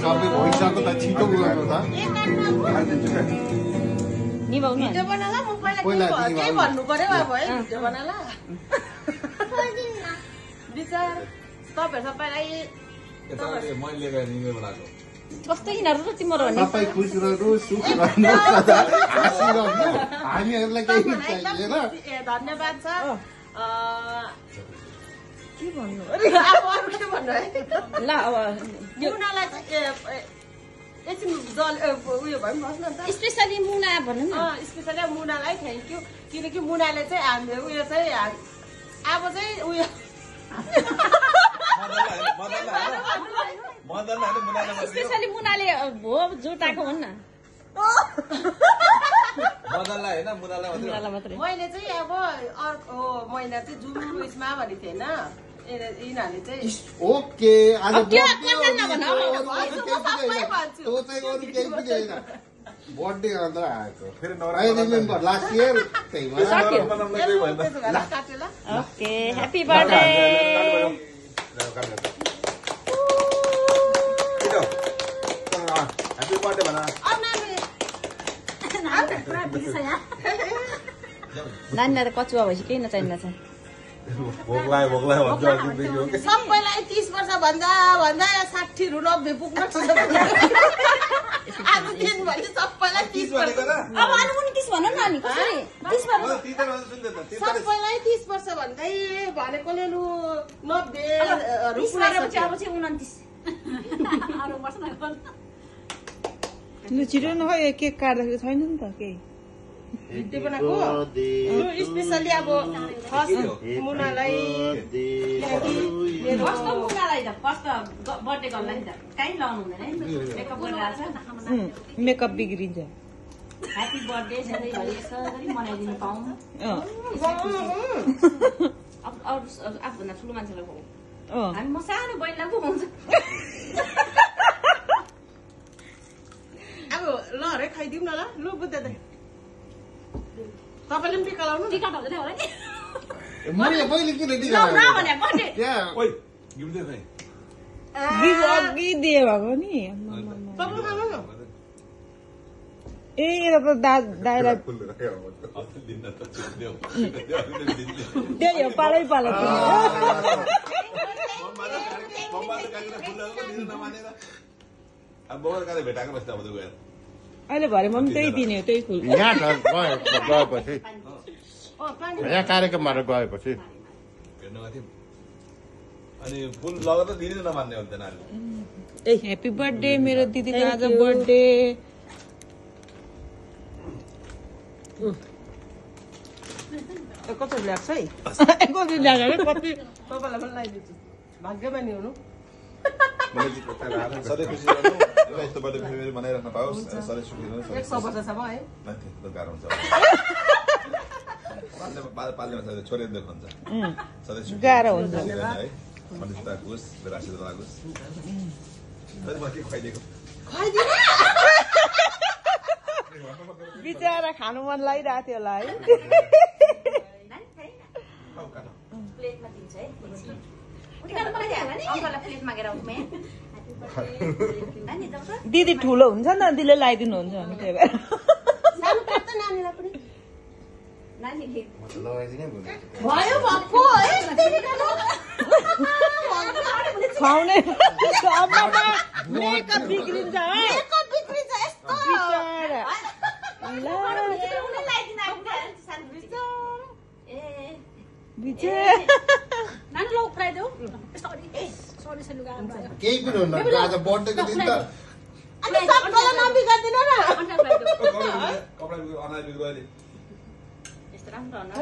सबै भइसक्यो त छिटो गर्नु त भिडियो बनाला म पहिला के भन्नु पर्यो अब है भिडियो बनाला विचार तपाईहरु सबैलाई मैले निगे बनाएको कस्तो यिनीहरु र तिम्रो भने सबै खुश रहनु सुख रहनु हाँसी रहनु हामीहरुलाई केही चाहिएन धन्यवाद छ के भन्नु अब अरु के भन्नु है ल अब मुनालाई एकछिन जल उयो भयो बस्नु नि त स्पेशली मुना भन्नु न स्पेशली मुनालाई थ्यांक यू किनकि मुनाले चाहिँ हामीले उयो चाहिँ अब चाहिँ उयो स्पेशली मुनाले भो जुटाएको भन् न मदनलाई हैन मुनालाई मात्रै मैले चाहिँ अब अर्को महिना चाहिँ जुन उइसमा भनेको थिएन यिनीहरूले चाहिँ ओके आज बर्थडे अन्त आएको फेरि आई रिमेम्बर लास्ट इयर त्यही भएर okay happy birthday happy birthday भन नानीलाई त कचुवा भएपछि केही नचाहिँदा छ भोकलाय भन्छ अघिदेखि हो कि सबैलाई 30 वर्ष भन्दा 60 रु 90 पुग्न आज दिनभरि सबैलाई 30 वर्ष भनेको अब अनि 29 भन न अनि कसरी 30 वर्ष सबैलाई 30 वर्ष भन्दै भनेकोले लु 90 रु 30 गरेपछि अब चाहिँ 29 अरु वर्ष न लु छिटो न खै केक काट्दाखेरि छैन नि त केही भिडियो बनाएको लु स्पेशली अब फर्स्ट मुनालाई कस्तो मुनालाई त फर्स्ट बर्थडे गर्नलाई त काई लाउनु हुँदैन है मेकअप गरिरहेछ मेकअप बिग्रिन्छ ह्यापी बर्थडे सधैँभरि यसरी मनाइदिनु पाऊँ अब अरू आफूभन्दा ठुलो मान्छेलाई हामी म सानो बहिनीलाई पो हुन्छ अब ल रे खाइदिउँ न ल लु बुद्ध दाइ तपाईले पनि टिका लाउनु टिका त हुँदैन होला नि मैले पहिले किन टिका ल भने बर्थडे ओइ गिफ्ट दे भाइ गिफ्ट अघि दिए भएको नि तपाईले खानु न ए यो त दाइलाई त्यही हो पालै पालो अब बोर काले भेटाको बस्दा अब गएर अहिले भरे म पनि त्यही दिने हो त्यही फुल यहाँ गएपछि यहाँ कार्यक्रमबाट गएपछि हेर्नु गएको थियौँ अनि फुल लगेर त दिनै नमान्ने हो त नानीले ए ह्यापी बर्थडे मेरो दिदीको आज बर्थडे कति लाग्छ है कति लाग्यो कति तपाईलाई पनि लगाइदिन्छु भाग्यमानी हुनु सधैँ खुसी रहनु यस्तो बर्थडे फेरि मनाइराख्न पाओस् सधैँ सुखी रहनु 100 वर्षसम्म है माथि त गाह्रो हुन्छ पाल्ने मान्छे छोडेर देखाउँछ सधैँ सुखी गाह्रो हुन्छ है मनिषता होस् मेरो आशीर्वाद लागोस् मैले के खुवाइदिएको बिचरा खानु मन लागिरहेको थियो होला है प्लेटमा दिन्छ है उनीहरु मलाई दियो भने अङ्कललाई प्लेट मागेर आउँछु म नानी जाऊ त दिदी ठुलो हुन्छ नि दिदीले लगाइदिनु हुन्छ भने त्यही भएर सानो काट्छ नानीलाई पनि नानीले लगाइदिनै भुल्यो भयो भक्कु है खुवाउने मेकअप बिग्रिन्छ है मेकअप बिग्रिन्छ यस्तो बिचरा ल बिचरा नानी लौ उक्राइदेऊ सरी सरी लुगा केही पनि हुन्न आज बर्थडेको दिन त अनि सबैलाई नबिगाइदिनु न कपडा अनाज बिग्रो अहिले यस्तो राम्रो न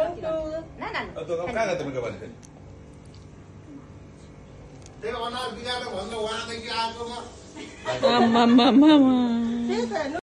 नानी त कहाँ गयो तिम्रो भने फेरि त्यो अनाज बिगाएर भन्नु उहाँदेखि आएकोमा आमा